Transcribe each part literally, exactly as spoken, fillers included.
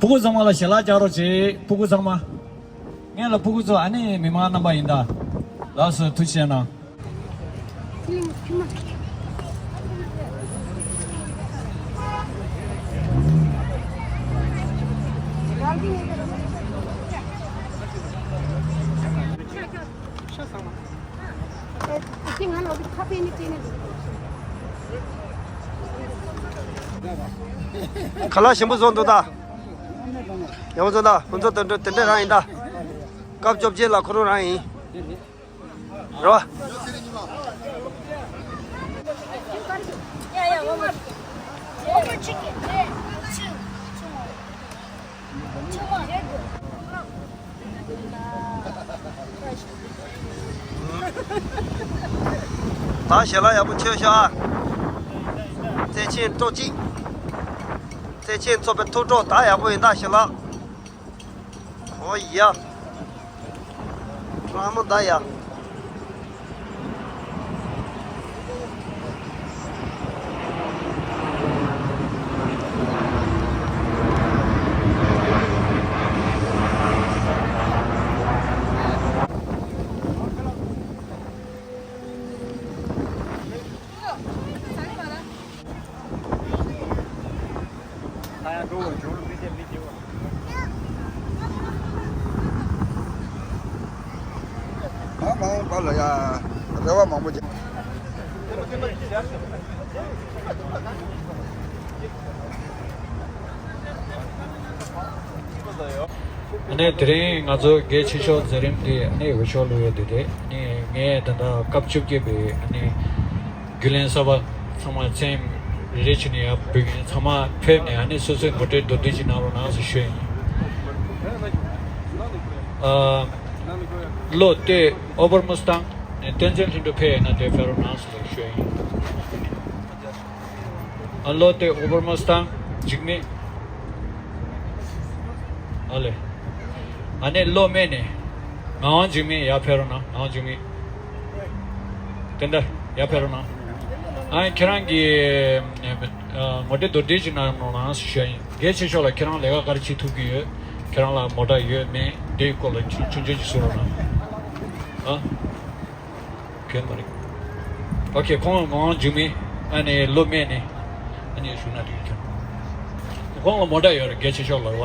ཕྲུ་གུ་ཚང་མ་ལ་ཞལ་ལག་བཅར་རོགས་བྱེད། ཕྲུ་གུ་ཚང་མ། ངས་ལ་ཕྲུ་གུ་ཚོ་ཨ་ནི་མི་མང་རྣམ་པ་ཡིན་ད། ལགས་སོ། ཐུགས་རྗེ་གནང་། ཁ་ལག་ཞིམ་པོ་བཟོ་འདུག་ད། ཡག་པོ་བཟོ་ད། ཁོང་ཚོ་དེ་འདྲ་དེ་འདྲ་རང་ཡིན་ད། སྐབས་བཅོ་བརྒྱད་ལ་ཁོ་རང་རང་ཡིན། རེད་བ། ད་ཞལ་ལག་ཡག་པོ་མཆོད་ཤག། བརྩེ་ཆེན་སྤྲོ་སྐྱིད། བརྩེ་ཆེན་ཚོགས་པའི་ཐུགས་སྤྲོ་ད་ཡག་པོ་ཡིན་ད་ཞལ་ལག། ཨོ་ཡ། ལྷ་མོ་ད་ཡ། མང་མང་པ་ལ་ཡ། རེ་བ་མང་པོ་བྱེད། ཨ་ནི་དེ་རིང་ང་ཚོ་གལ་ཆེ་ཤོས་མཛད་རིམ་འདི་ཨ་ནི་འོས་ཤོག་བླུགས་ཡོད་དེ། དེ་ནི་ངས་ད་ལྟ་སྐབས་བཅོ་བརྒྱད་པའི་ཨ་ནི་རྒྱུན་ལས་གསར་པ་ཚང་མ་མཚན་རེ་རེ་བྱས་ནས་ཡར་འབོད་མཁན་ཚང་མ་ཕེབས་ནས་ཨ་ནི་སོ་སོའི་ངོ་སྤྲོད་མདོར་བསྡུས་ཅིག་གནང་རོགས་གནང་ཟེར་ཞུ་ཡིན། ཨ། བློ་གཏད་ཨོ་བར་མོ་སྟང་ནས་བསྟན་འཛིན་ལྷུན་གྲུབ་ཕེབས་ཡོད་ན་དེ་ཕེབས་རོགས་གནང་ཟེར་ཞུ་ཡིན། ཨ། བློ་གཏད་ཨོ་བར་མོ་སྟང་འཇིགས་མེད། ཨ་ལེ། ཨ་ནི་བློ་སྨད་ནས་ངག་དབང་འཇིགས་མེད་ཡར་ཕེབས་རོགས་གནང་། ངག་དབང་འཇིགས་མེད། དེ་འདྲ་ཡར་ཕེབས་རོགས་གནང་། ཨ་ནི་ཁྱེད་རང་གིས་ཨ་ངོ་སྤྲོད་མདོར་བསྡུས་ཅིག་གནང་རོགས་གནང་ཞུ་ཡ་ཡིན། གལ་ཆེ་ཤོས་ལ་ཁྱེད་རང་ལས་ཀ་ག་རེ་བྱེད་ཐུབ་ཀྱི་ཡོད། ཁྱེད་རང་ལ་མོ་ཊ་ཡོད་མེད་དེའི་སྐོར་ལ་ཆུང་ཆུང་ཆུང་ཅིག་གསུང་རོགས་གནང་། ཨ། གལ་མ་རེད། ཨོ་ཁེ། ཁོང་ངག་དབང་འཇིགས་མེད། ཨ་ནི་བློ་སྨད་ནས་ཨ་ནི་བཞུགས་ན་འགྲིག་གི། ཁོང་ལ་མོ་ཊ་ཡོད་རེད། གལ་ཆེ་ཤོས་ལ་རེད་བ།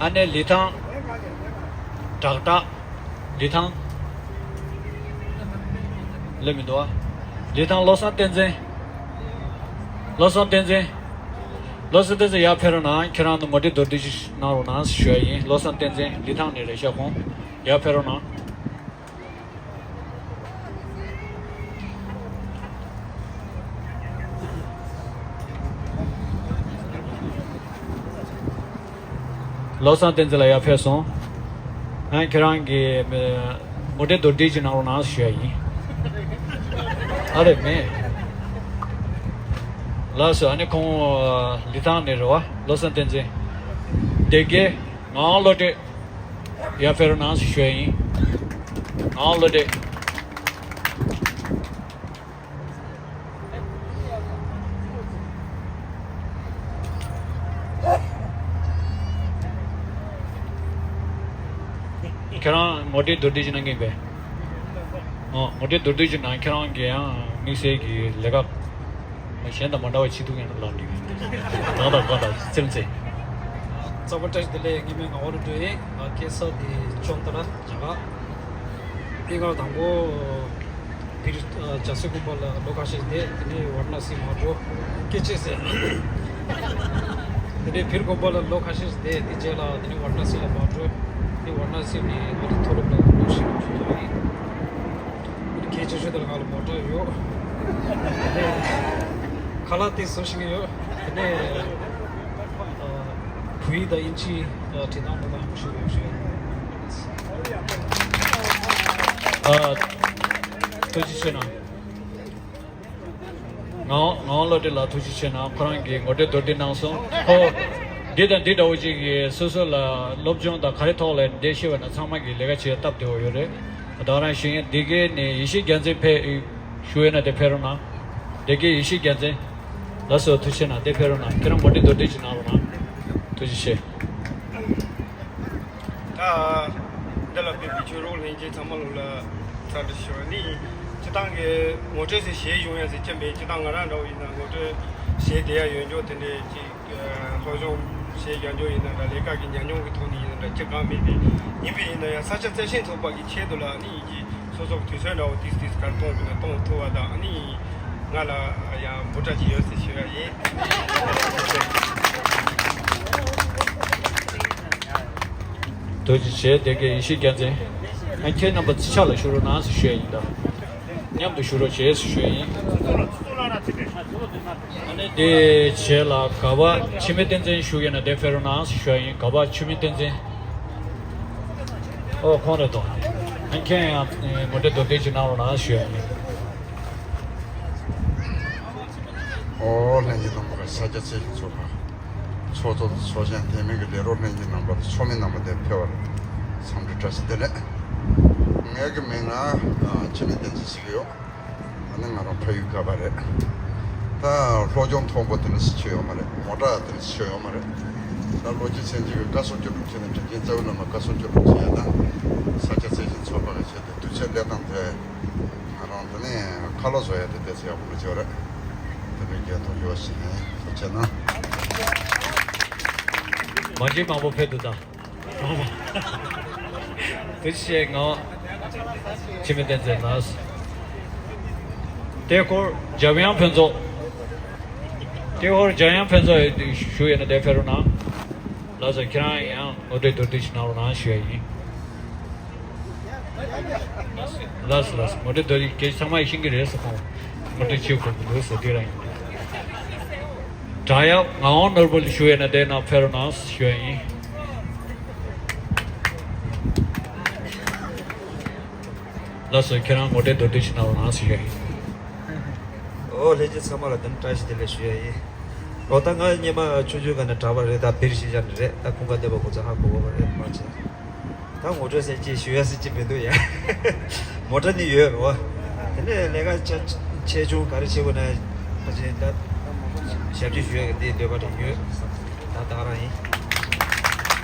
ཨ་ནི་ལི་ཐང་། བྲག་བྲག་ལི་ཐང་། ལེ་མི་འདུག་ཨ། ལི་ཐང་བློ་བཟང་བསྟན་འཛིན། བློ་བཟང་བསྟན་འཛིན། བློ་བཟང་བསྟན་འཛིན་ཡར་ཕེབས་རོགས་གནང་། ཁྱེད་རང་ཚོ་ངོ་སྤྲོད་མདོར་བསྡུས་ཤིག་གནང་རོགས་གནང་ཞུ་ཡ་ཡིན། བློ་བཟང་བསྟན་འཛིན་ལི་ཐང་ནས་རེད་ཤག་ཁོང་ཡར་ཕེབས་རོགས་གནང་། བློ་བཟང་བསྟན་འཛིན་ལགས་ཡར་ཕེབས་སོང་། ཨ། ཁྱེད་རང་གིས་ངོ་སྤྲོད་མདོར་བསྡུས་ཅིག་གནང་རོགས་གནང་ཞུ་ཡ་ཡིན། ཨ་རེ་མེད། ལགས་སོ། ཨ་ནི་ཁོང་ལི་ཐང་ནས་རེད་བ། བློ་བཟང་བསྟན་འཛིན། སྡེ་དགེ་ངག་དབང་བློ་གྲོས་ཡར་ཕེབས་རོགས་གནང་ཞུ་ཡ་ཡིན། ངག་དབང་བློ་གྲོས། ཁྱེད་རང་ངོ་སྤྲོད་མདོར་བསྡུས་ཅིག་གནང་གི་ཡིན་པས། ཨོ། ངོ་སྤྲོད་མདོར་བསྡུས་ཅིག་གནང་། ཁྱེད་རང་གིས་ཡང་དམིགས་བསལ་གྱི་ལས་ཀ་གཞན་དང་མ་འདྲ་བ་བྱེད་ཐུབ་མཁན་ལ་འགྲིག་གི། ད་ད་ག་ད་ཚེམ་ཚེ། རྩ་བ་བཀྲ་ཤིས་བདེ་ལེགས། ངའི་མིང་ངག་དབང་བློ་གྲོས་ཡིན། ཨ། སྐྱེས་ས་དེ་ཅོན་ཏ་ར་རྒྱ་གར། སྔར་དང་པོ་བིར་ཨ་རྒྱལ་སྲས་དགོན་པ་ལ་ལོ་ཁ་ཤས་བསྡད། དེ་ནས་ཝཱ་ར་ཎ་སི་མར་འགྲོ། སྐད་ཆ་བཤད། དེ་ནས་བིར་དགོན་པ་ལ་ལོ་ཁ་ཤས་བསྡད། དེ་རྗེས་ལ་དེ་ནས་ཝཱ་ར་ཎ་སི་ལ་མར་འགྲོ། དེ་ཝཱ་ར་ཎ་སི་ནས་ང་ཚོ་མཐོ་སློབ་ལ་སློབ་ཞིག་འགྲོ་གི་ཡིན། དེ་ནས་གལ་ཆེ་ཤོས་དེ་ལ་ང་ལ་མོ་ཊ་ཡོད། དེ་ནས་ཁ་ལག་དེ་བཟོ་ཤེས་ཀྱི་ཡོད། དེ་ནས་ཨ་བོད་ཡིག་དང་དབྱིན་ཇི་ཨ་འབྲི་སྟངས་འགྲོ་སྟངས་ཡག་པོ་ཞིག་ཡོད་ཞུ་ཡ་ཡིན། ཨ། ཐུགས་རྗེ་ཆེ་གནང་། ངག་དབང་བློ་གྲོས་ལགས་ཐུགས་རྗེ་ཆེ་གནང་། ཁོ་རང་གིས་ངོ་སྤྲོད་མདོར་བསྡུས་གནང་སོང་། ཁོ་འདི་དང་འདི་འདྲ་བོ་ཅིག་གིས་སོ་སོ་ལ་སློབ་སྦྱོང་དང་ག་རེ་ཐོག་ལ་འདི་ཤེས་པ་ན་ཚང་མ་གིས་ལས་ཀ་བྱེད་སྟབས་བདེ་བོ་ཡོད་རེད། ད་ག་རང་ཞུ་ཡིན། སྡེ་དགེ་ནས་ཡེ་ཤེས་རྒྱལ་མཚན་ཕེབས་ཞུ་ཡོད་ན་དེ་ཕེབས་རོགས་གནང་། སྡེ་དགེ་ཡེ་ཤེས་རྒྱལ་མཚན། ལགས་སོ། ཐུགས་རྗེ་ཆེ་གནང་། དེ་ཕེབས་རོགས་གནང་། ཁྱེད་རང་ངོ་སྤྲོད་མདོར་བསྡུས་ཅིག་གནང་རོགས་གནང་། ཐུགས་རྗེ་ཆེ། ད་འདི་ལ་ཕེབས་པའི་ཆོས་གྲོགས་ལྷན་རྒྱས་ཚང་མ་ལོ་ལ་འཚམས་འདྲི་ཞུ་བ་ནི། སྤྱིར་བཏང་གི་ངོ་སྤྲོད་ཟེར་བྱས་ཡོང་ཡ་ཟེར་གྱི་མེད། སྤྱིར་བཏང་ང་རང་འདྲ་བོ་ཡིན་ན་ངོ་སྤྲོད་བྱས་བསྡད་ཡ་ཡོད་འགྱོ། དེ་འདྲས་ཅིག་སློབ་སྦྱོང་བྱས་ཡོང་འགྱོ་ཡིན་ན་འདྲ། ལས་ཀ་གི་ཉམས་མྱོང་གི་ཐོག་ནས་ཡིན་ན་འདྲ། ཅི་གང་མེད་པས། ཡིན་པས་ཡིན་ན་ཡང་ས་སྐྱ་བརྩེ་ཆེན་ཚོགས་པ་གི་ཆེད་དུ་ལ་ནི་ཡིན་གྱི་སོ་སོ་གི་དུས་ཚོད་འདྲ་བོ་ཏིས་ཏིས་གར་གཏོང་དགོས་ན་གཏོང་ཐུབ་པ་དང་། ཨ་ནི་ང་ལ་ཡང་འབུ་ཕྲ་ཅིག་ཡོད་ཟེར་ཞུ་ཡ་ཡིན། ཐུགས་རྗེ་ཆེ། དེ་གའི་ཡེ་ཤེས་རྒྱལ་མཚན། ཨ་ཁྱེད་རྣམ་པ་རྩིས་ཆགས་ལ་ཞུ་རོགས་གནང་ཟེར་ཞུ་ཡ་ཡིན་ད། མཉམ་དུ་ཞུ་རོགས་བྱེད་ཟེར་ཞུ་ཡ་ཡིན། ཨ་ནི་དེ་རྗེས་ལ་ག་པ་འཆི་མེད་བསྟན་འཛིན་བཞུགས་ཡོད་ན་དེ་ཕེབས་རོགས་གནང་ཞུ་ཡ་ཡིན། ག་པ་འཆི་མེད་བསྟན་འཛིན། ཨོ་ཁོང་རེད་དོ། ཨ་ཁྱེད་ཡང་ངོ་སྤྲོད་མདོར་བསྡུས་ཅིག་གནང་རོགས་གནང་ཞུ་ཡ་ཡིན། ཨོ་ལྷན་རྒྱས་རྣམ་པ། ས་སྐྱ་བརྩེ་ཆེན་ཚོགས་པ་ཚོགས་གཙོ་དང་ཚོགས་གཞོན་འཐུས་མི་གི་ལས་རོགས་ལྷན་རྒྱས་རྣམ་པ་དང་ཚོགས་མི་རྣམ་པ་དེ་ཕེབས་པར་འཚམས་འདྲི་བཀྲ་ཤིས་བདེ་ལེགས། ངའི་གི་མིང་ལ་འཆི་མེད་བསྟན་འཛིན་ཟེར་གྱི་ཡོད། ཨ་ནི་ང་རང་ཕ་ཡུལ་ག་པ་རེད། ད་སློབ་སྦྱོང་མཐོན་པོ་དེ་འདྲ་ཞིག་བྱས་ཡོད་མ་རེད། མོ་ཊ་དེ་འདྲ་ཞིག་ཞོན་ཡོད་མ་རེད། ད་ལོ་གཅིག་ཚན་གཅིག་གི་བཀའ་ཟུར་སྐྱོར་དྲུང་ཆེ་ནས་དྲིན་ཅན་རྩ་བའི་བླ་མ་བཀའ་ཟུར་སྐྱོར་དྲུང་ཆེ་ཡ་དང་། ས་སྐྱ་བརྩེ་ཆེན་ཚོགས་པ་གི་ཆེད་དུ་དུས་ཚོད་སླེབས་སྟངས་དེ་ང་རང་དེ་ནས་ཁ་ལོ་བཟོ་ཡ་དེ་དེ་ཚོ་ཡག་པོ་མ་བྱས་པ་རེད། དེ་འདྲའི་རྒྱལ་ཐོག་ཡོད་ཞིག་ནས་ཐུགས་རྗེ་གནང་། མ་བྱན་མང་པོ་ཕེབས་འདུག་ད། ཐུགས་རྗེ་ཆེ། ང་འཆི་མེད་བསྟན་འཛིན་ལགས། དེ་སྐོར་འཇམ་དབྱངས་ཕུན་ཚོགས། དེ་སྐོར་འཇམ་དབྱངས་ཕུན་ཚོགས་ཞུ་ཡོད་ན་དེ་ཕེབས་རོགས་གནང་། ལགས་སོ། ཁྱེད་རང་ཡང་ངོ་སྤྲོད་མདོར་བསྡུས་ཤིག་གནང་རོགས་གནང་ཞུ་ཡ་ཡིན། ལགས་སོ་ལགས་སོ། ངོ་སྤྲོད་མདོར་བསྡུས་ཀྱི་ཚང་མ་ཤེས་ཀྱི་རེད་ཟེར། ཁོང་ངོ་སྤྲོད་བྱེད་དགོས་ཀྱི་འདུག་ཟེར་དེ་རང་ཡིན། བྲག་གཡབ་ངག་དབང་ནོར་བུ་ལགས་ཞུ་ཡོད་ན་དེ་ནང་ཕེབས་རོགས་གནང་ཞུ་ཡ་ཡིན། ལགས་སོ། ཁྱེད་རང་ངོ་སྤྲོད་མདོར་བསྡུས་ཤིག་གནང་རོགས་གནང་ཞུ་ཡ་ཡིན། ཨོ་ལྷན་རྒྱས་ཚང་མ་ལ་དེ་ནས་བཀྲ་ཤིས་བདེ་ལེགས་ཞུ་ཡ་ཡིན། ཨོ་ད་ང་སྔོན་མ་ཆུང་ཆུང་སྒང་ནས་གྲྭ་པ་རེད། ད་བིར་ཤིང་ཆ་ནས་རེད། ད་ཁུངས་སྐར་འདེབས་པ་གོ་ཚ་ཧ་གོ་གོ་བ་རེད་མ་ཆེ། ད་ངོ་སྤྲོད་ཟེར་ཅིག་ཞུ་ཡ་ཟེར་ཅིག་མི་འདུག་ཡ། མོ་ཊ་ནི་ཡོད་རེད་བ། དེ་ནས་ལས་ཀ་ཆ་ཆེ་ཆུང་ག་རེ་བྱེད་དགོས་ན་ཕ་ཆེན་ད་ཞབས་ཕྱི་ཞུ་ཡ་གི་དེའི་འདོད་པ་དེ་ཡོད། ད་ད་ག་རང་ཡིན།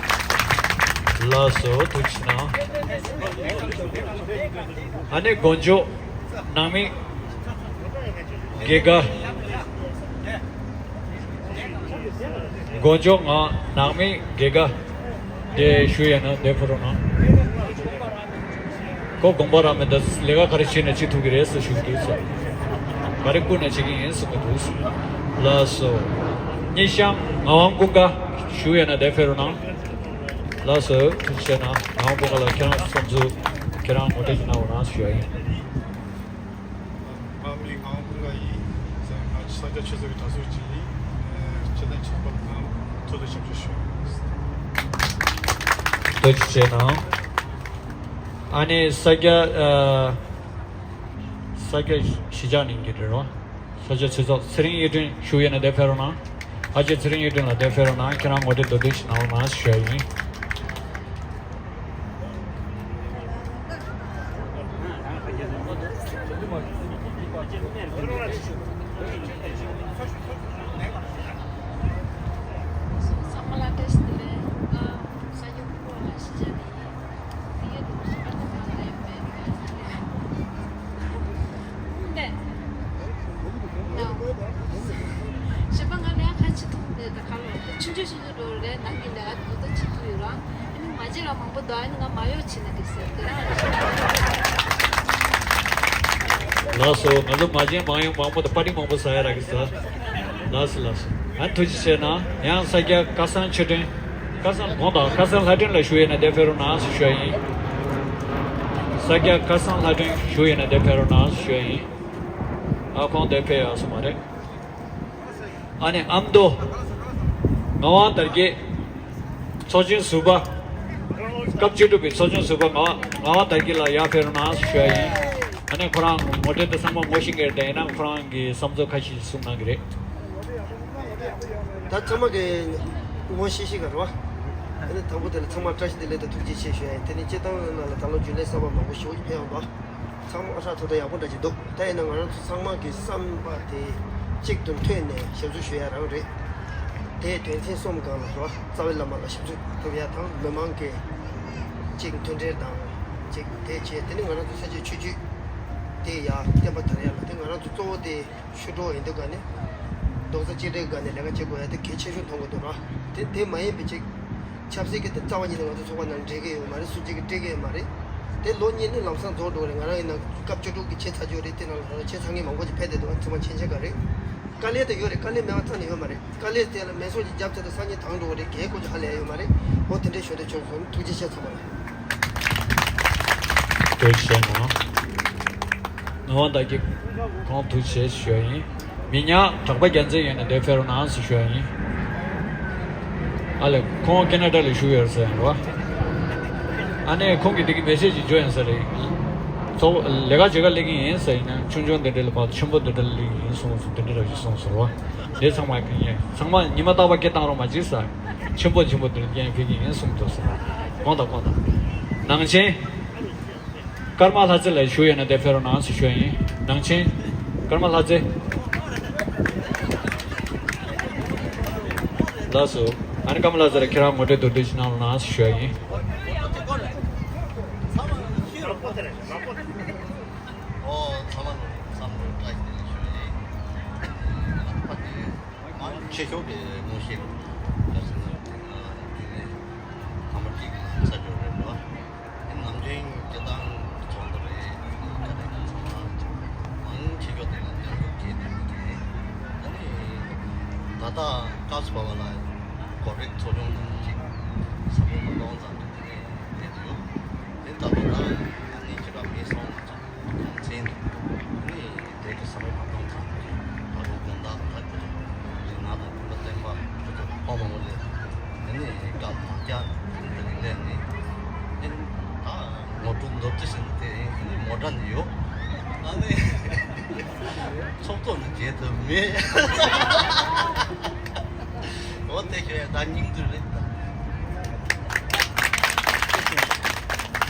ལགས་སོ། ཐུགས་རྗེ་གནང་། ཨ་ནི་དཀོན་མཆོག་ནང་མི་དགེ་དགའ། དཀོན་མཆོག་ང་ནང་མི་དགེ་དགའ་དེ་ཞུ་ཡ་ན་དེ་ཕུ་རོ་ན། ཁོ་དགོངས་པ་རང་མེད། ད་ལས་ཀ་ག་རེ་བྱས་ན་བྱེད་ཐུབ་ཀྱི་རེད་ཟེར་ཞུ་གི་འདུག་ཟེར། ག་རེ་བསྐུར་ན་བྱེད་ཀྱི་ཡིན་གསུང་གི་འདུག་ཟེར། ལགས་སོ། སྙེ་ཤང་ངག་དབང་ཀུན་དགའ་ཞུ་ཡ་ན་དེ་ཕེབས་རོགས་གནང་། ལགས་སོ། ཐུགས་རྗེ་ཆེ་གནང་། ངག་དབང་ཀུན་དགའ་ལགས། ཁྱེད་རང་བསམ་ཚུལ་ཁྱེད་རང་ངོ་སྤྲོད་ཅིག་གནང་རོགས་གནང་ཞུ་ཡ་ཡིན། ང་མིང་ངག་དབང་ཀུན་དགའ་ཡིན། ང་ས་སྐྱ་ཆོས་ཚོགས་ཀྱི་གྲྭ་ཟུར་ཅིག་ཡིན། སྤྱི་ཟླ་ཆེན་པོ་ནང་ཐུགས་ལ་ཞབས་ཕྱི་ཞུ། ཐུགས་རྗེ་ཆེ་གནང་། ཨ་ནི་ས་སྐྱ་ཨ་ས་སྐྱ་གཞིས་ཆགས་ནས་ཀྱི་རེད་རོ། ས་སྐྱ་ཆོས་ཚོགས་ཚེ་རིང་གཡུ་སྒྲོན་ཞུ་ཡོད་ན་དེ་ཕེབས་རོགས་གནང་། ཨ་ཅེ་ཚེ་རིང་གཡུ་སྒྲོན་ལགས་དེ་ཕེབས་རོགས་གནང་། ཁྱེད་རང་ངོ་སྤྲོད་མདོར་བསྡུས་ཤིག་གནང་རོགས་གནང་ཞུ་ཡ་ཡིན། ཚང་མ་ལ་བཀྲ་ཤིས་བདེ་ལེགས། ང་ས་སྐྱ་ཕུ་བོ་ལ་གཞིས་ཆགས་ནས་ཡིན། དེ་གའི་དུས་ཚོད་ཨ་ཏི་ཕ་ལ་ཡོད་པའི་ནས། ནའོ། གཞན་པ་ང་ལས་ཁ་ཆེ་ཐུབ་མེད། ད་ཁ་ལོ་ཆུང་ཆུང་ཆུང་ཆུང་འགྲོ་རེད། ནང་གི་ལས་ཀ་འདུག་ད་ཆེ་ཐུབ་ཡོད་ར། ཨ་ནི་མ་བྱེད་ལ་མང་པོ་འདུག་ཨ་ནི་ང་མ་གཡོག་བྱེད་ན་འགྲིག་ཟེར་དེ་རང་རེད། ལགས་སོ། ང་ཚོ་མ་བྱན་མང་ཡང་མང་པོ་དང་པར་ཊི་མང་པོ་ཟ་ཡ་རག་གི་ཟ། ལགས་སོ་ལགས་སོ། ཨ་ཐུགས་རྗེ་ཆེ་གནང་། ཡང་ས་སྐྱ་སྐལ་བཟང་ཆོས་སྒྲོན། སྐལ་བཟང་དགོངས་དག་སྐལ་བཟང་ལྷ་སྒྲོན་ལགས་ཞུ་ཡས་ན་དེ་ཕེབས་རོགས་གནང་ཞུ་ཡ་ཡིན། ས་སྐྱ་སྐལ་བཟང་ལྷ་སྒྲོན་ཞུ་ཡས་ན་དེ་ཕེབས་རོགས་གནང་ཞུ་ཡ་ཡིན། ཨ་ཁོང་དེ་ཕེབས་ཡག་སོང་མ་རེད། ཨ་ནི་ཨ་མདོ། ངག་དབང་དར་རྒྱས། ཚོགས་ཆེན་ཟུར་པ། སྐབས་བཅུ་དྲུག་པའི་ཚོགས་ཆེན་ཟུར་པ་ངག་ངག་དབང་དར་རྒྱས་ལགས་ཡར་ཕེབས་རོགས་གནང་ཞུ་ཡ་ཡིན། ཨ་ནི་ཁོ་རང་ངོ་སྤྲོད་དེ་ཚང་མ་ངོ་ཤེས་ཀྱི་རེད། དེ་ཡིན་ན་ཁོ་རང་གི་བསམ་ཚུལ་ཁ་ཤས་ཤིག་གསུང་གནང་གི་རེད། ད་ཚང་མ་གི་ངོ་ཤེས་ཤེས་ག་རེད་བ། ཨ་ནི་དང་པོ་དེ་ལ་ཚང་མ་བཀྲ་ཤིས་བདེ་ལེགས་དང་ཐུགས་རྗེ་ཆེ་ཞུ་ཡ་ཡིན། དེ་ནི་སྤྱིར་བཏང་ནང་ལ་ད་ལོ་རྒྱུན་ལས་གསར་པ་མང་པོ་ཞེ་པོ་ཅིག་ཕེབས་ཡོང་བ། ཚང་མ་ཧྲག་ཐོག་ཐོག་ཡག་པོ་འདྲ་ཅིག་འདུག་ད་ཡིན་ན་ང་རང་ཚོ་ཚང་མ་གི་བསམ་པ་དེ་ གཅིག་ཏུ་མཐུན་ནས་ཞབས་ཞུ་ཞུ་ཡ་རང་རེད། དེ་དོན་ཚན་གསུམ་སྒང་ལ་རོ་རྩ་བའི་བླ་མ་ལ་ཞབས་ཞུ་ཐོབ་ཡ་དང་མི་མང་གི་གཅིག་མཐུན་སྒྲིལ་དང་གཅིག་དེ་བྱས་དེ་ནི་ང་རང་ཚོ་ས་སྐྱ་ཆོས་བརྒྱུད་དེ་ཡ་བསྟན་པ་དར་ཡ་ལ་དེ་ང་རང་ཚོ་གཙོ་བོ་དེ་ཞུ་གྲོགས་ཡིན་དུས་ག་ནས་རྡོག་རྩ་གཅིག་སྒྲིལ་ག་ནས་ལས་ཀ་བྱེད་དགོས་ཡ་དེ་གལ་ཆེ་ཤོས་མཐོང་གི་འདུག་རོ། དེ་དེ་མ་ཡིན་པའི་ཅིག་ཆབ་སྲིད་ཀྱི་དེ་རྩ་བ་ཉིད་ནས་ང་ཚོ་ཚོགས་པ་ནང་འབྲེལ་གི་ཡོད་མ་རེད། སུ་གཅིག་གིས་སྤྲད་གི་ཡོད་མ་རེད། དེ་ལོ་གཉིས་ནི་ལམ་སང་རྫོགས་འགྲོ་གི་རེད། ང་རང་ཡིན་ན་སྐབས་བཅུ་དྲུག་གི་བྱས་ཚར་རྒྱུ་རེད། དེ་ནང་ལ་ང་རང་བྱས་ཚར་མཁན་མང་པོ་ཅིག་ཕེབས་བསྡད་འདུག་ཚང་མ་མཁྱེན་ཆ་ག་རེད། དཀའ་ལས་དེ་ཡོད་རེད། དཀའ་ལས་མེད་པ་རྩ་ནས་ཡོད་མ་རེད། དཀའ་ལས་དེ་ལ་མེ་སོར་གྱི་རྒྱབ་ཚད་དུ་སང་ཉིན་དྭངས་འགྲོ་གི་རེད། གལ་ཁོ་ཚོ་ཧ་ལས་ཡོད་མ་རེད། འོ་དེ་འདྲའི་ཞུ་འདོད་བྱུང་སོང་། ཐུགས་རྗེ་ཆེ་ཚང་མ་ལ། ཐུགས་རྗེ་ཆེ་གནང་། ངག་དབང་བདག་གིས་ཁོང་ཐུགས་རྗེ་ཆེ་ཞུ་ཡ་ཡིན། མི་ཉག་གྲགས་པ་རྒྱལ་མཚན་ཡོད་ན་འདིར་ཕེབས་རོགས་གནང་ཟེར་ཞུ་ཡ་ཡིན། ཨ་ལས། ཁོང་ཁེ་ན་ཌ་ལ་བཞུགས་ཡོད་ཟེར་ཡང་རོ། ཨ་ནེ་ཁོང་གིས་འདི་གི་མེ་སེ་ཇི་འབྱོར་ཡིན་ཟེར་རེད། ཚོགས་ལས་ཀ་བྱེད་ག་སླེབས་ཀྱི་ཡིན་ཟེར་ཡིན་ན་ཆུང་ཆུང་འདི་འདྲ་ལ་ཕར་ཆེན་པོ་འདི་འདྲ་ལ་སླེབས་ཀྱི་ཡིན་གསུངས་སོང་། འདི་འདྲ་ར་ཞིག་གསུངས་སོང་རོ། འདི་ཚང་མ་ཡིན། ཚང་མ་ཉི་མ་རྟག་པར་སྐད་བཏང་རོགས་མ་བྱེད་ཟེར། ཆེན་པོ་ཆེན་པོ་འདི་འདྲ་རྐྱེན་ཕེབས་ཀྱི་ཡིན་གསུངས་འདུག་ཟེར། དགོངས་དག་དགོངས་དག་ནང་ཆེན། ཀརྨ་ལྷ་རྩེ་ལ་བཞུགས་ཡོད་ན་འདིར་ཕེབས་རོགས་གནང་ཞེས་ཞུ་ཡ་ཡིན། ནང་ཆེན། ཀརྨ་ལྷ་རྩེ། ལགས་སོ། ཨ་ནི་ཀརྨ་ལྷ་རྩེ་ལ་ཁྱེད་རང་ངོ་སྤྲོད་མདོར་བསྡུས་ཤིག་གནང་རོགས་གནང་ཞེས་ཞུ་ཡ་ཡིན། ཨོ་ཚང་མ་ལ་བསམ་བློ་བཀྲ་ཤིས་བདེ་ལེགས་ཞུ་ཡ་ཡིན། ཨ་ནི་ཕ་གི་མང་ཆེ་ཤོས་ཀྱི་ངོ་ཤེས་ལ་སེམས་ན་དེ་ན་དེ་ནས་ཐ་མ་གཅིག་ལ་ས་ཆོད་རེད་འགྲོ། དེ་ནམ་རྒྱུན་སྐྱེ་ཐང་ཚོགས་འདུ་རེད། ཁ་རེ་ཚང་མ་མང་ཆེ་ཤོས་དེ་ལ་མཉམ་ཞུགས་བྱས་ནས་དེ་ནས་ཨ་ནི་ད་ལྟ་སྐབས་བབ་ལ་གོ་སྒྲིག་ཚོགས་ཆུང་ནང་གཅིག་ས་ཕོ་མ་གཏོང་ཙང་དེ་ནས་བསྡད་ཡོད། དེ་ལྟ་བུ་ན་ཨ་ནི་ཁྱེད་རང་མི་སོང་ཙང་། ཚན་དུ། ནི་དེ་གི་ས་མེད་མ་གཏོང་ཚང་གི་ད་རུང་དགོང་དག་ད་ཁོ་ཚོ་ང་དང་ཁོ་བསྟན་པ་ཁོ་ཚོ་ཕོ་མོ་ལས་ནི་སྐབས་མ་བསྐྱར་དེ་ལས་ནི་ནི་ད་ངོ་སྤྲོད་མདོར་བསྡུས་ཟིན་ཏེ་ནི་མོ་ཊ་ནི་ཡོད། ཨ་ནི་ཚོགས་གཙོ་ནི་བརྗེད་ཐུབ་མེད། འོ་དེ་ཁྱོད་ད་སྙིང་བསྡུས་རེད་ད།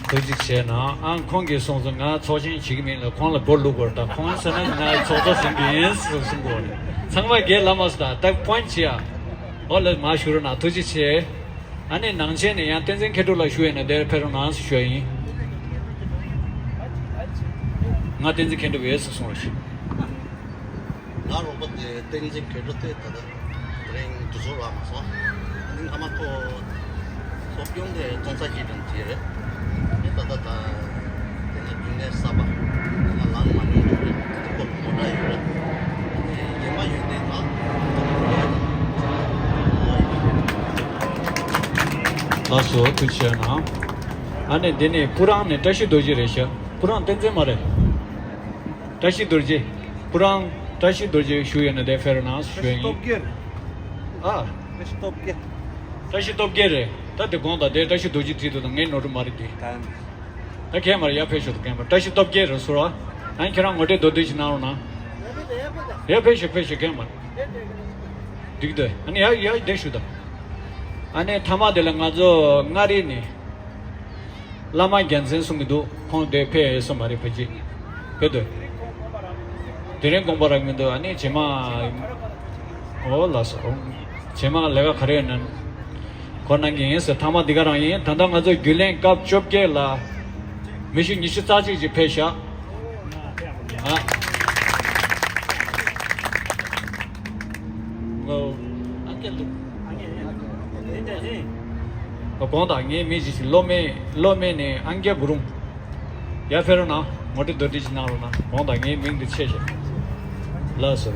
ཐུགས་རྗེ་ཆེ་གནང་། ཨང་ཁོང་གིས་གསུངས་སོང་། ང་ཚོགས་ཆེན་བྱེད་ཀྱི་མིན་ལ་ཁོང་ལ་སྒོར་བླུག་དགོས་རེད། ད་ཁོང་ཟེར་ན་ང་ཚོགས་གཙོ་ཟིན་གྱི་ཡིན་ཟེར་གསུང་གི་ཡོད་རེད། ཚང་མ་རྒན་ལ་མ་སོ་ད་ད་པོན་ཆེ་ཡ། འོ་ལ་མ་ཞུ་རོགས་གནང་། ཐུགས་རྗེ་ཆེ། ཨ་ནི་ནང་ཆེན་ནས་ཡང་བསྟན་འཛིན་མཁས་གྲུབ་ལགས་ཞུ་ཡས་ན་འདིར་ཕེབས་རོགས་གནང་ཞུ་ཡ་ཡིན། ང་བསྟན་འཛིན་མཁས་གྲུབ་ཡོད་ཟེར་གསུངས་རོགས་ཞུ། ང་རོགས་པ་དེ་བསྟན་འཛིན་མཁས་གྲུབ་དེ་ད་ལྟ་དེ་རིང་དུས་ཚོད་རག་མ་སོང་། ཨ་ནི་སྔ་མ་ཁོ་སློབ་སྦྱོང་དེ་གཏོང་ས་ཅིག་དང་དེ་རེད། ཨ་ནི་ད་ལྟ་ད་དེ་ནས་རྒྱུན་ལས་གསར་པ་ང་ལངས་མ་མྱོང་དུས་རེད། དེ་ཁོ་མོ་ཊ་ཡོད་རེད། ཨ་ནི་རྒྱན་མ་ཡོད་དེ་ད་ལགས་སོ། ཐུགས་རྗེ་གནང་། ཨ་ནི་འདི་ནི་སྤུ་རང་ནས་བཀྲ་ཤིས་རྡོ་རྗེ་རེད་ཤག་སྤུ་རང་བསྟན་འཛིན་མ་རེད། བཀྲ་ཤིས་རྡོ་རྗེ། སྤུ་རང་བཀྲ་ཤིས་རྡོ་རྗེ་བཞུགས་ཡོད་ན་དེར་ཕེབས་རོགས་གནང་ཞུ་ཡ་ཡིན། སྟོབས་རྒྱལ། ཨ། བཀྲ་ཤིས་སྟོབས་རྒྱལ། བཀྲ་ཤིས་སྟོབས་རྒྱལ་རེད། ད་དེ་དགོངས་དག་དེ་བཀྲ་ཤིས་རྡོ་རྗེ་བྲིས་འདུག་ད་ངའི་ནོར་འཁྲུལ་མ་རེད་དེ། ད་ཁྱེད་མར་ཡར་ཕེབས་ཤོག་ད་ཁྱེད་མར། བཀྲ་ཤིས་སྟོབས་རྒྱལ་རེད་ཟེར་བ། ཨ་ནི་ཁྱེད་རང་ངོ་སྤྲོད་མདོར་བསྡུས་ཤིག་གནང་རོགས་གནང་། ཡར་ཕེབས་ཤོག་ཕེབས་ཤོག་ཁྱེད་མར། འགྲིག་འདུག་ཨ་ནི་ཡར་ཡར་བསྡད་ཤོག་ད། ཨ་ནི་མཐའ་མ་དེ་ལ་ང་ཚོ་མངའ་རིས་ནས། བླ་མ་རྒྱལ་མཚན་གསུང་གི་འདུག་ཁོང་དེ་ཕེབས་ཡོད་ས་མ་རེད། ཕ་གི་ཕེབས་འདུག་དེ་རིང་དགོངས་པ་རག་མི་འདུག་ཨ་ནི་རྗེས་མ། འོ་ལགས་སོ། རྗེས་མ་ལས་ཀ་ག་རེ་ཡོད་ན། གོ་གནང་གི་ཡིན་ཟེར། མཐའ་མ་འདི་ག་རང་ཡིན། ད་ལྟ་ང་ཚོ་རྒྱུན་ལས་སྐབས་བཅོ་བརྒྱད་ལ། མི་ཤི་ཉི་ཤུ་རྩ་གཅིག་ཅིག་ཕེབས་ཤག་ཨ། ཨ་ཀྱ་ལུ། ཨ་དགོངས་དག་ངའི་མི་ཞིག་ཅིག་སློབ་མའི་སློབ་མའི་ནས་ཨང་རྒྱལ་བུ་རུང་། ཡར་ཕེབས་རོགས་གནང་། ངོ་སྤྲོད་མདོར་བསྡུས་ཅིག་གནང་རོགས་གནང་། དགོངས་དག་ངའི་མིང་འདི་ཆད་ཤག་ལགས་སོ།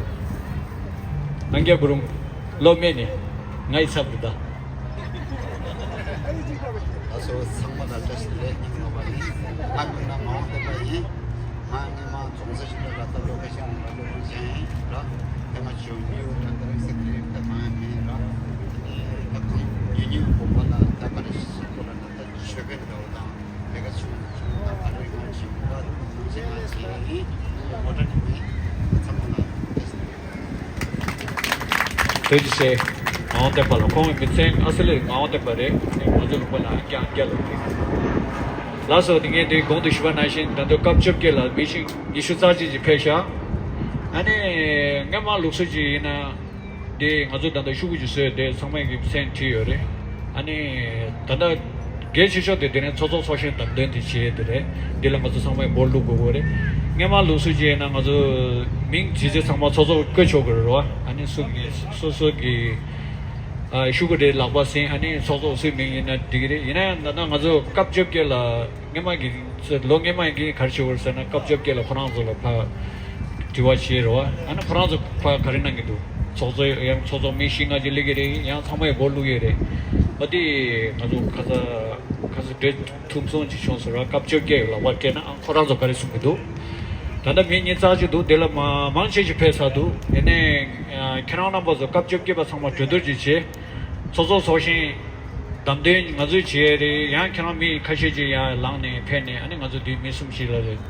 ཨང་རྒྱལ་བུ་རུང་། སློབ་མའི་ནས། ང་ཡི་ཚབ་ཏུ་ད། ལགས་སོ། ཚང་མ་ལ་བཀྲ་ཤིས་བདེ་ལེགས་སྙིང་ཐག་པ་ནས། ང་མིང་ལ་ངག་དབང་བསྟན་པ་ཡིན། ང་སྔོན་མ་རྫོང་སར་ཞིག་ལ་ལ་ད་ལོ་ཁ་ཤས་ལ་ལོ་རང་ཅན་ཡིན་ར། དེ་ང་ཆོས་ཉིད་ར་ད་རིག་སེ་དེ་རིག་ད་གང་ཡང་མེད་ར། ད་གང་ཉོ་ཉོ་དགོན་པ་ལ་ད་ག་རེ་ཞིག་སོགས་ལ་ད་ད་ཆོས་པའི་འདྲ་བ་དང་དེ་ག་ཆུང་ཆུང་ད་ག་རེ་ང་ཆེན་པོ་བ་ནང་ཆེན་ང་ཆེན་ཡིན། ངོ་སྤྲོད་ནི་མེད། ཚང་མ་ལ་བཀྲ་ཤིས་བདེ་ལེགས། ཐུགས་རྗེ་ཆེ། ངག་དབང་བསྟན་པ་ལགས། ཁོང་གི་མི་ཚེ་ཨ་སི་ལི་ངག་དབང་བསྟན་པ་རེད། ང་ཚོ་ལུང་པ་ལ་ཨང་རྒྱལ་ཨང་རྒྱལ་ལ་རེད། ལགས་སོ། དེ་ངས་འདིའི་གོང་དུ་ཞུས་པ་ནང་བཞིན་ད་དུང་སྐབས་བཅོ་བརྒྱད་ལ་མི་ཤི་ཉི་ཤུ་རྩ་གཅིག་ཅིག་ཕེབས་ཤག་ཨ་ནི་སྔོན་མ་ལུགས་སྲོལ་ཅིག་ཡིན་ན། དེ་ང་ཚོ་ད་ལྟ་ཤོག་གུ་ཅིག་བཟོས་ཏེ་ཚང་མས་ཀྱི་མཚན་བྲིས་ཡོད་རེད། ཨ་ནི་ད་ལྟ་གལ་ཆེ་ཤོས་དེ་དེ་ནས་ཚོགས་གཙོ་ཚོགས་གཞོན་བདམས་ཐོན་དེ་བྱས་དེ་རེད། འདི་ལ་ང་ཚོ་ཚང་མས་འབོར་བླུག་དགོས་ཀྱི་རེད། སྔོན་མ་ལུགས་སྲོལ་ཅིག་ཡིན་ན་ང་ཚོ་མིང་བྲིས་ཚེ་ཚང་མ་ཚོགས་གཙོ་བཀོད་ཆོག་གི་རེད་བ། ཨ་ནི་སུ་གི་སོ་སོ་གི་ཨ་ཤོག་གུ་དེ་ལག་པ་ཟིན། ཨ་ནི་ཚོགས་གཙོ་སུའི་མིང་ཡིན་ན་འགྲིག་གི་རེད། ཡིན་ན་ཡང་ད་ལྟ་ང་ཚོ་སྐབས་བཅོ་བརྒྱད་ལ། སྔོན་མ་གི་ལོ་སྔོན་མ་གི་ག་རེ་བྱེད་དགོས་ཟེར་ན། སྐབས་བཅོ་བརྒྱད་ལ་ཁོ་རང་ཚོ་ལ་ཕར་དྲི་བ་བྱས་རེད་བ། ཨ་ནི་ཁོ་རང་ཚོ་ཕར་ག་རེ་གནང་གི་འདུག་ཚོགས་གཙོ་ཡང་ཚོགས་གཙོ་མི་བཞི་ལྔ་ཅིག་སླེབས་ཀྱི་རེད། ཡང་ཚང་མས་འབོར་བླུགས་ཡོད་རེད། ཨ་དེ་ང་ཚོ་ཁ་ས་ཁ་ས་འདྲེ་ཐུམ་སོང་ཅིག་བྱུང་ཟེར་བ། སྐབས་བཅོ་བརྒྱད་ལག་པར་སྤྲད་ན་ཨང་ཁོ་རང་ཚོ་ག་རེ་གསུང་གི་འདུག་ད་ལྟ་མི་ཉིས་རྩ་གཅིག་འདུག་དེ་ལ་མ་མང་ཆེ་ཞིག་ཕེབས་ཚར་འདུག་ཡིན་ནའི་ཁྱེད་རང་རྣམ་པ་ཚོ་སྐབས་བཅོ་བརྒྱད་པ་ཚང་མ་གྲོས་བསྡུར་ཅིག་བྱས། ཚོགས་གཙོ་ཚོགས་གཞོན་བདམས་ཐོན་ང་ཚོས་བྱས་རེད། ཡང་ཁྱེད་རང་མི་ཁ་ཤས་ཅིག་ཡང་ལངས་ནས་ཕེབས་ནས། ཨ་ནི་ང་ཚོ་འདི་མི་གསུམ་བཞི་ལ་རེད།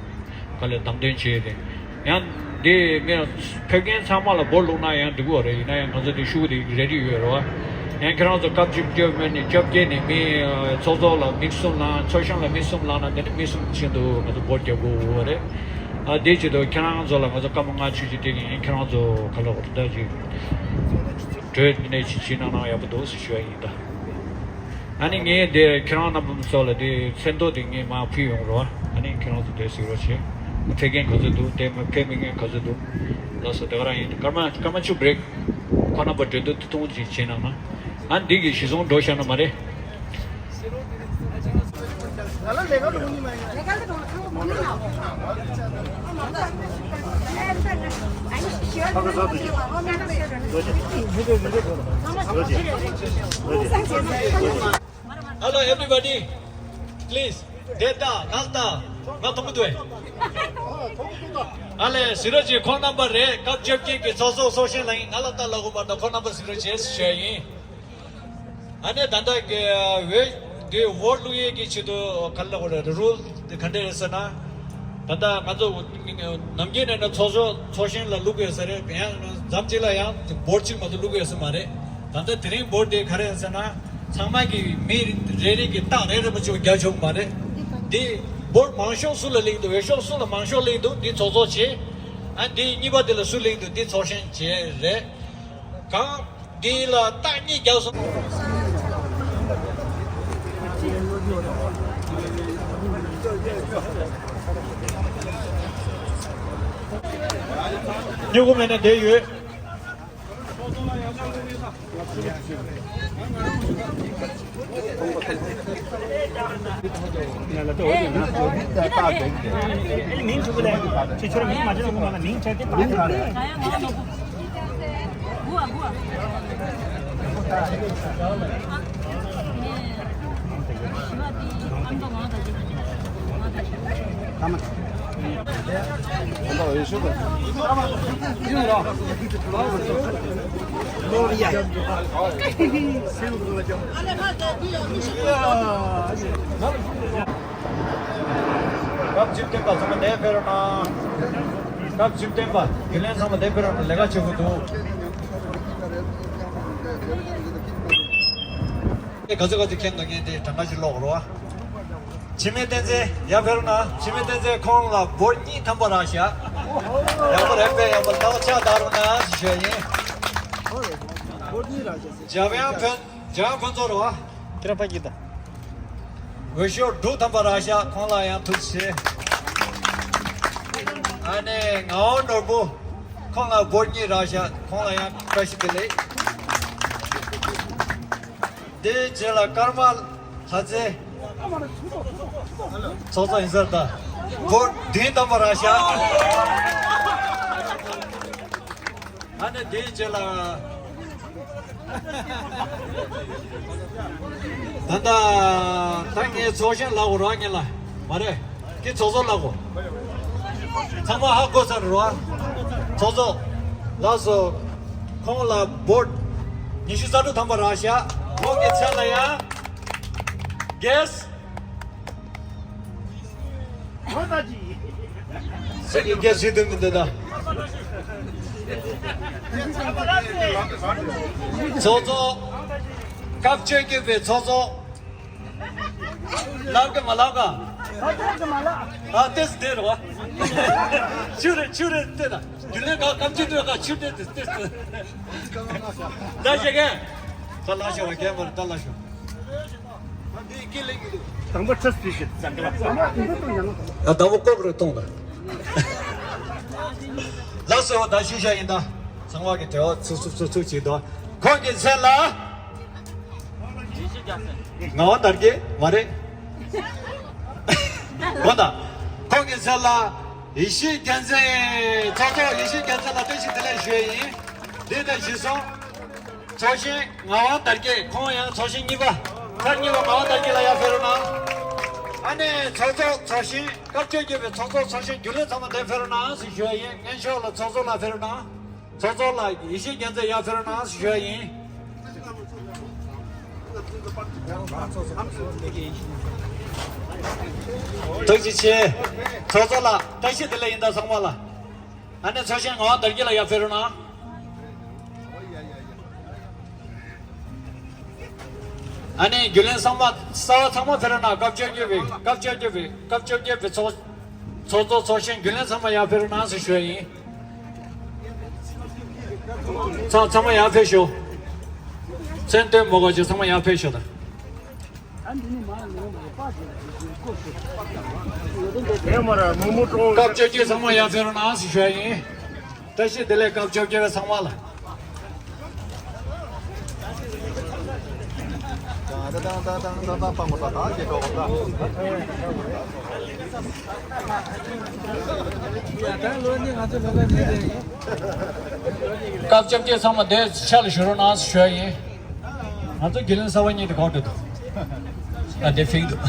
ག་ལེར་བདམས་ཐོན་བྱས་རེད། ཡང་འདི་མི་ཕེབས་མཁན་ཚང་མ་ལ་འབོར་བླུགས་ན་ཡང་འགྲིག་གི་རེད། ཡིན་ན་ཡང་ང་ཚོ་འདི་ཤོག་གུ་འདི་རེ་ཌི་ཡོད་རེད་བ། ཡང་ཁྱེད་རང་ཚོ་སྐབས་བཅོ་བརྒྱད་ནས་མི་ཚོགས་གཙོ་ལ་མི་གསུམ་ལངས། ཚོགས་གཞོན་ལ་མི་གསུམ་ལངས་ན། དེ་ནི་མི་གསུམ་བྱས་འདུག་ང་ཚོ་འབོར་རྒྱག་དགོས་རེད། ཨ་དེ་བྱེད་དུས་ཁྱེད་རང་ཚོ་ལ་ང་ཚོ་སྐར་མ་ལྔ་བཅུ་ཅིག་སྤྲད་ཀྱི་ཡིན། ཁྱེད་རང་ཚོ་ག་ལ་འོར་ད་ཅིག་གྲོས་གནད་ཅིག་བྱེད་གནང་ན་ཡག་པོ་འདུག་ཟེར་ཞུ་བ་ཡིན་ད། ཨ་ནི་ངས་དེ་ཁྱེད་རང་རྣམ་པ་ཚོ་ལ་དེ་མཚན་ཐོ་དེ་ངས་མར་ཕུལ་ཡོང་རོགས། ཨ་ནི་ཁྱེད་རང་ཚོ་དེ་གཟིགས་རོགས་བྱེད། ཕེབས་མཁན་ག་ཚོད་འདུག་དེ་མ་ཕེབས་མེད་མཁན་ག་ཚོད་འདུག་ལགས་སོ། དེ་ག་རང་ཡིན། སྐར་མ་སྐར་མ་བཅུ་བྷི་རེག་ཁོ་རྣམ་པ་གྲོས་བསྡུར་ཐུང་ཐུང་ཅིག་བྱེད་གནང་ན། ཨ་ནི་འདི་གི་གཞི་བཟུང་འགྲོ་བཞག་ན་མ་རེད། Hello, everybody. Please, བསྡད་ད། ལངས་ད། ང་མཐོང་གི་འདུག་ཨེ། ཨ་ལས། ཟི་རོ་ཅིག་ཁོང་རྣམ་པ་རེད། སྐབས་བཅོ་བརྒྱད་ཀྱི་ཚོགས་གཙོ་ཚོགས་གཞོན་ལ་ཡིན། ང་ལ་ལྟ་ལ་གོ་མ་གཏོགས་ཁོང་རྣམ་པ་ཟི་རོ་ཅིག་ཞུ་ཡ་ཡིན། ཨ་ནི་ད་ལྟ་གི་འོས་འདི་འོས་བླུག་ཡས་ཀྱི་ཆེད་དུ་ག་ལ་གོ་རེད། རུལ་འདི་ག་འདྲ་རེད་ཟེར་ན། ད་ལྟ་ང་ཚོ་ནམ་རྒྱུན་ནས་ན་ཚོགས་གཙོ་ཚོགས་གཞོན་ལ་བླུག་དགོས་ས་རེད། ཡང་མཚམས་གཅིག་ལ་ཡང་འབོར་གཅིག་མ་གཏོགས་བླུག་དགོས་ས་མ་རེད། ད་ལྟ་དེ་རིང་འབོར་དེ་ག་རེ་རེད་ཟེར་ན། ཚང་མ་གི་མི་རེ་རེ་གི་རྟགས་རེ་རེ་མ་གཅིག་རྒྱག་ཆོག་མ་རེད། འདི་འབོར་མང་ཤོས་སུ་ལ་སླེབས་འདུག་འོས་ཤོག་སུ་ལ་མང་ཤོས་སླེབས་འདུག་འདི་ཚོགས་གཙོ་བྱེད། ཨ་འདི་གཉིས་པ་དེ་ལ་སུ་སླེབས་འདུག་འདི་ཚོགས་གཞོན་བྱེད་རེད། གང་འདི་ལ་རྟགས་གཉིས་རྒྱག་སོང་། སྨྱུ་གུ་མེད་ན་བསྡད་ཡོད། སྐབས་བཅུ་བདུན་པ་ཚང་མ་འདིར་ཕེབས་རོགས་གནང་། སྐབས་བཅུ་བདུན་པ་རྒྱུན་ལས་ཚང་མ་འདིར་ཕེབས་རོགས་གནང་། ལས་ཀ་བྱེད་དགོས་འདུག་ག་ཚོད་ག་ཚོད་མཁྱེན་འདུག་མཁྱེན་ཏེ་གྲངས་ཀ་ཞིག་ཀློག་རོགས། འཆི་མེད་བསྟན་འཛིན་ཡར་ཕེབས་རོགས་གནང་། འཆི་མེད་བསྟན་འཛིན་ཁོང་ལ་འབོར་གཉིས་ཐམ་པ་རག་ཤག་ཡག་པོ་རེད་པས། ཡག་པོ་ལྟ་བ་ཆགས་བསྡད་རོགས་གནང་ཞེས་ཞུ་ཡ་ཡིན། འཇམ་དབྱངས་ཕུན། འཇམ་དབྱངས་ཕུན་ཚོགས་རེད་བ། དེ་ར་ཕ་གི་ད། འོས་ཤོག་དྲུག་ཐམ་པ་རག་ཤག་ཁོང་ལ་ཡང་ཐུགས་རྗེ་ཆེ། ཨ་ནེ་ངག་དབང་ནོར་བུ། ཁོང་ལ་འབོར་གཉིས་རག་ཤག་ཁོང་ལ་ཡང་བཀྲ་ཤིས་བདེ་ལེགས། དེའི་རྗེས་ལ་ཀརྨ་ལྷ་རྩེ། ཚོགས་གཙོ་ཡིན་ས་རེད་ད། འབོར་བདུན་ཐམ་པ་རག་ཤག་ཨ་ནི་དེའི་རྗེས་ལ། ད་ལྟ་ད་ངའི་ཚོགས་གཞོན་ལབ་དགོས་རེད་བ། ངེད་ལ་མ་རེད། ཁྱེད་ཚོགས་གཙོ་ལབ་དགོས། ཚང་མ་ཧ་གོ་ཚར་རེད་བ། ཚོགས་གཙོ་ལགས་སོ། ཁོང་ལ་འབོར་ཉི་ཤུ་རྩ་དྲུག་ཐམ་པ་རག་ཤག་ཁོང་གི་མཚན་ལ་ཡང་རྒྱལ། སེ་གི་སྐད་ཟེར་དུས་མི་འདུག་ད། ཚོགས་གཙོ། སྐབས་བཅོ་བརྒྱད་པའི་ཚོགས་གཙོ། ལབ་གི་མ་ལབ་ག་ཨ་ཏེས་དེ་རེད་བ། ཆུ་རེ་ཆུ་རེ་ལྟོས་དང་། རྒྱུན་ལས་ཁང་སྐམ་ཆུ་ལྟོས་ཁ་ཆུ་ལྟོས་ཏེ་ལྟོས་ཏེ། ད་བཤད་མཁན། ད་ལ་ཤོག་རྒན་པར་ད་ལ་ཤོག་དང་པོ་ཁྲིས་པི་ཤི། ཨ་དང་པོ་ཀོབ་རེ་གཏོང་ད། ལགས་སོ་ད་ཤུ་ཤ་ཡིན་ད། ཚང་མ་གི་དྲི་བ་ཚུགས་ཚུགས་ཚུགས་ཚུགས་བྱེད་དོ། ཁོང་གི་མཚན་ལ། ངག་དབང་དར་རྒྱས་མ་རེད། གོ་ད། ཁོང་གི་མཚན་ལ་ཡེ་ཤེས་རྒྱལ་མཚན། ཚོགས་གཙོ་ཡེ་ཤེས་རྒྱལ་མཚན་ལ་བཀྲ་ཤིས་བདེ་ལེགས་ཞུ་ཡ་ཡིན། འདི་ལྟར་གཞི་བཟུང་། ཚོགས་གཞོན་ངག་དབང་དར་རྒྱས། ཁོང་ཡང་ཚོགས་གཞོན་གཉིས་པ། ཚར་གཉིས་པ་ངག་དབང་དར་རྒྱས་ལགས་ཡར་ཕེབས་རོགས་གནང་། ཨ་ནེ་ཚོགས་གཙོ་ཚོགས་གཞོན་སྐབས་བཅོ་བརྒྱད་པའི་ཚོགས་གཙོ་ཚོགས་གཞོན་རྒྱུན་ལས་ཚང་མ་འདིར་ཕེབས་རོགས་གནང་ཞེས་ཞུ་བ་ཡིན། སྔོན་ཤོག་ལ་ཚོགས་གཙོ་ལགས་ཕེབས་རོགས་གནང་། ཚོགས་གཙོ་ལགས་ཡེ་ཤེས་རྒྱལ་མཚན་ཡར་ཕེབས་རོགས་གནང་ཞུ་བ་ཡིན། ཐུགས་རྗེ་ཆེ། ཚོགས་གཙོ་ལགས་བཀྲ་ཤིས་བདེ་ལེགས་ཡིན་ད་ཚང་མ་ལ། ཨ་ནེ་ཚོགས་གཞོན་ངག་དབང་དར་རྒྱས་ལགས་ཡར་ཕེབས་རོགས་གནང་། ཨ་ནེ་རྒྱུན་ལས་ཚང་མ་གསར་པ་ཚང་མ་ཕེབས་རོགས་གནང་། སྐབས་བཅོ་བརྒྱད་པའི་སྐབས་བཅོ་བརྒྱད་པའི་སྐབས་བཅོ་བརྒྱད་པའི་ཚོགས་ཚོགས་གཙོ་ཚོགས་གཞོན་རྒྱུན་ལས་ཚང་མ་ཡར་ཕེབས་རོགས་གནང་ཟེར་ཞུ་ཡ་ཡིན། ཚང་ཚང་མ་ཡར་ཕེབས་ཤོག་མཚན་སྟོན་མ་དགོས་ཅིག་ཚང་མ་ཡར་ཕེབས་ཤོག་ད། སྐབས་བཅོ་བརྒྱད་ཚང་མ་ཡར་ཕེབས་རོགས་གནང་ཟེར་ཞུ་ཡ་ཡིན། བཀྲ་ཤིས་བདེ་ལེགས། སྐབས་བཅོ་བརྒྱད་པའི་ཚང་མ་ལ། སྐབས་བཅོ་བརྒྱད་ཚང་མ་དེ་ཕྱག་ལ་ཞུ་རོགས་གནང་ཞུ་ཡ་ཡིན། ང་ཚོ་རྒྱུན་ལས་གསར་པ་གཉིས་དེ་གོང་དུ་འདུག་ཨ་དེ་ཕིག་འདུག་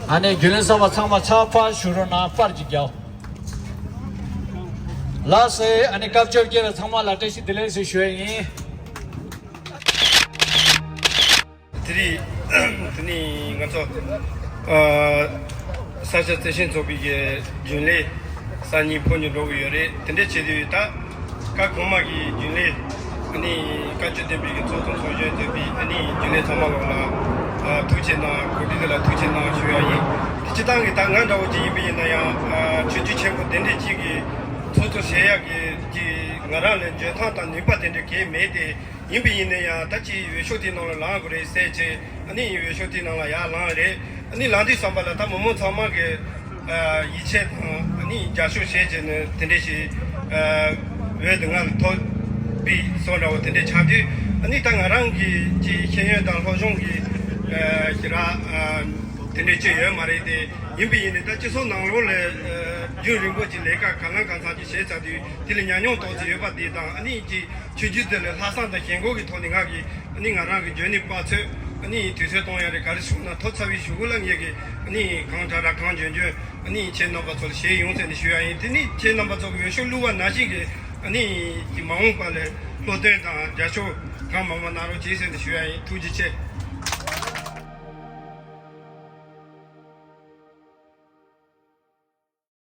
ཨ་ནེ་རྒྱུན་ལས་གསར་པ་ཚང་མ་ཕྱག་ཕར་ཞུ་རོགས་གནང་། པར་གྱི་རྒྱབ། ལགས་སེ། ཨ་ནི་སྐབས་བཅོ་བརྒྱད་པའི་ཚང་མ་ལ་བཀྲ་ཤིས་བདེ་ལེགས་ཟེར་ཞུ་ཡ་ཡིན། དེ་རིང་དེ་ནི་ང་ཚོ་ཨ་ས་སྐྱ་བརྩེ་ཆེན་ཚོགས་པའི་གི་རྒྱུན་ལས་གསར་རྙིང་ཕོ་ཉ་འགྲོ་གི་ཡོད་རེད། དེ་འདྲ་བྱེད་དུས་ད་སྐབས་གོང་མ་གི་རྒྱུན་ལས་ཨ་ནི་བཀའ་བཅུ་བསྟན་པའི་གི་ཚོགས་གཙོ་ཚོགས་གཞོན་ཚོགས་པའི་ཨ་ནི་རྒྱུན་ལས་ཚང་མ་ལོག་ལ་ཨ་ཐུགས་རྗེ་གནང་། གོ་སྒྲིག་དེ་ལ་ཐུགས་རྗེ་གནང་ཞུ་ཡ་ཡིན། དེ་སྤྱིར་བཏང་གི་ད་ང་འདྲ་བོ་ཅིག་ཡིན་པ་ཡིན་ན་ཡང་ཨ་ཆོས་བརྒྱུད་ཆེན་པོ་དེ་འདྲ་ཅིག་གི་ཚོགས་གཙོ་བྱེད་ཡག་གི་ཅིག་ང་རང་ལ་འཇོན་ཐང་དང་ནུས་པ་དེ་འདྲ་གང་ཡང་མེད་དེ། ཡིན་པ་ཡིན་ན་ཡང་ད་ཅིག་འོས་ཤོག་དེའི་ནང་ལ་ལངས་དགོས་རེད་ཟེར་བྱས། ཨ་ནི་འོས་ཤོག་དེའི་ནང་ལ་ཡར་ལངས་རེད། ཨ་ནི་ལངས་དུས་ཙམ་པ་ལ་ད་མི་མང་ཚང་མ་གི་ཨ་ཡིད་ཆེས་དང་ཨ་ནི་རྒྱབ་སྐྱོར་བྱས་བྱས་ནས་དེ་འདྲ་ཞིག་ཨ་འོས་དེ་ང་ལ་ཐོབ་པའི་བཟོ་འདྲ་བོ་དེ་འདྲ་ཆགས་དུས། ཨ་ནི་ད་ང་རང་གི་ཅིག་ཤེས་ཡོན་དང་སློབ་སྦྱོང་གི་ཨ་ཞེ་དྲག་ཨ་དེ་འདྲ་ཅིག་ཡོད་མ་རེད་དེ། ཡིན་པ་ཡིན་ནའི་ད་སྤྱི་ཚོགས་ནང་ལོགས་ལ་ཨ་རྒྱུན་རིང་པོ་ཅིག་ལས་ཀ་གང་ལ་གང་འཚམ་ཅིག་བྱས་ཚར་དུས་དེ་ལ་ཉམས་མྱོང་ཏོག་ཙམ་ཡོད་པ་དེ་དང་། ཨ་ནི་ཅིག་ཆོས་བརྒྱུད་དེ་ལ་ལྷག་བསམ་དང་ཞེན་ཁོག་གི་ཐོག་ནས་ང་གིས་ཨ་ནི་ང་རང་གི་འཇོན་ནུས་དཔག་ཚོད་ཨ་ནི་དུས་ཚོད་གཏོང་ཡ་རེད། ག་རེ་བྱུང་ན་ཐོབ་ཚར་བའི་གཞུག་གུ་ལ་ངས་ཀྱིས་ཨ་ནི་གང་དྲག་དྲག་གང་འཇོན་འཇོན་ཨ་ནི་ཁྱེད་རྣམ་པ་ཚོ་ལ་ཞུས་ཡོང་ཟེར་ནས་ཞུ་ཡ་ཡིན། དེ་ནི་ཁྱེད་རྣམ་པ་ཚོ་གི་འོས་ཤོག་བླུགས་པ་ནང་བཞིན་གྱི་ཨ་ནི་ཀྱི་མ་འོངས་པ་ལ་བློ་བརྟན་དང་རྒྱབ་སྐྱོར་གང་མང་མང་གནང་རོགས་གྱིས་ཟེར་ནས་ཞུ་ཡ་ཡིན། ཐུགས་རྗེ་ཆེ།